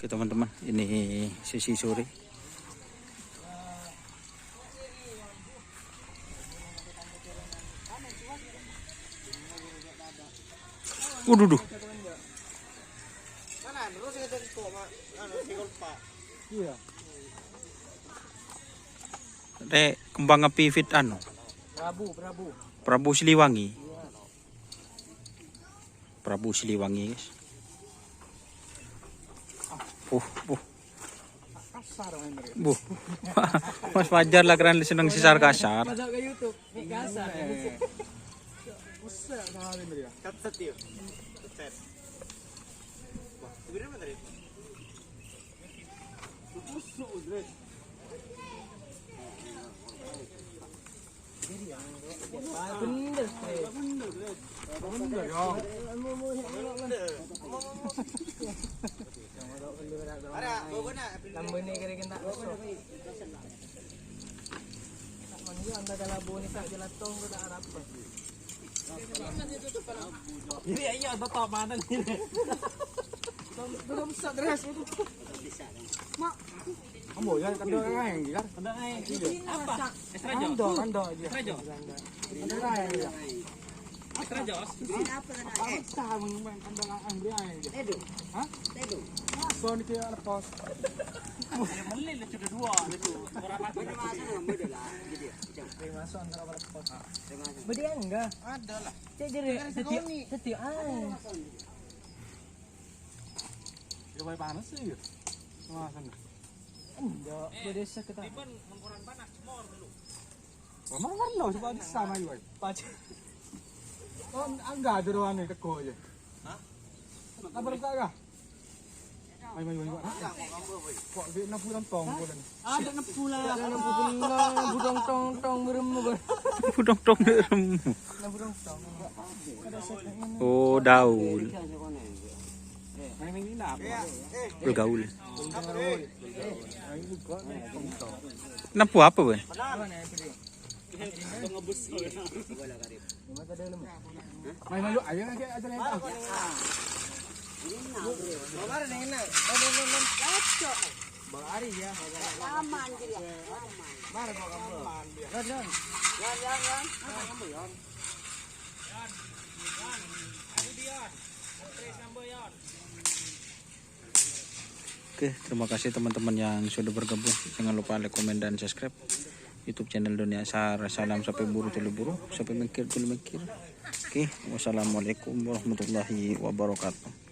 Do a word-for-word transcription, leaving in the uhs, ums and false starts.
Oke, teman-teman, ini sesi sore. Waduh, duh. Iya. Rek, kembang api fit anu. Prabu, Prabu. Prabu Siliwangi. Prabu Siliwangi, guys. Puh, puh. Kasar, Mas Indra. Buh. Mas Fajar lah keren seneng sesar kasar. Masuk ke YouTube. Ini kasar. Buset, sama Indra ya. Cut set, yuk. Cut set. Wah, sebenarnya bener ya? Busuk, Indra. Bener, Stres. Bener, ya. Lambene kere kenta. Tak manja anda kalau buni tak jelas tong, tak arapa. Jadi, ayo, tetap mana nih? Belum stres itu. Mak. Ambo, ya, kendor ae, kan? Kendor ae. Iya. Apa? Estra Jos. Kendor, kendor, iya. Estra Jos. Kendor ae, iya. Estra Jos. Apa sah, Mang, Mang, kendor ae, beri ae, iya. Tedu. Hah? Tedu. Masa ini kayak lepas? Ada melil, sudah dua, itu. Orang mati. Beda masa, Mang, beda lah, gitu ya. Gitu. Beri masa antara lepas. Beda enggak? Ada lah. Cek jadi, jadi, jadi ae. Ada masa. Ya, panas sih, ya. Wah, sana. Enggak, beda sekitaran. Tiban mengkoran panas, cemor dulu. Wah, mana warna? Coba di sana, Iwan. Pac. Oh, enggak ada ruangan nih, teko aja. Hah? Apa enggak, kah? Ayo, ayo, ayo. Kok di naburan tong, kok dan? Ada nebu lah. Ada nebu tong, tong, berem, ber. Budong tong berem. Nebu tong, tong. Oh, daul. Bergaul. Nebu apa, Bang? Main, main, yuk, ayo, ayo, ayo, ayo. Bawa hari ya. Aman, gitu ya. Aman. Mana gua kamu? Aman, dia. Yan, Yan. Yan, Yan, Yan. Mana kamu, Yan? Oke, terima kasih teman-teman yang sudah bergabung. Jangan lupa like, komen, dan subscribe YouTube channel Dunia Sar. Salam sampai buru tuli buru, sampai mikir tuli mikir. Oke, wassalamualaikum warahmatullahi wabarakatuh.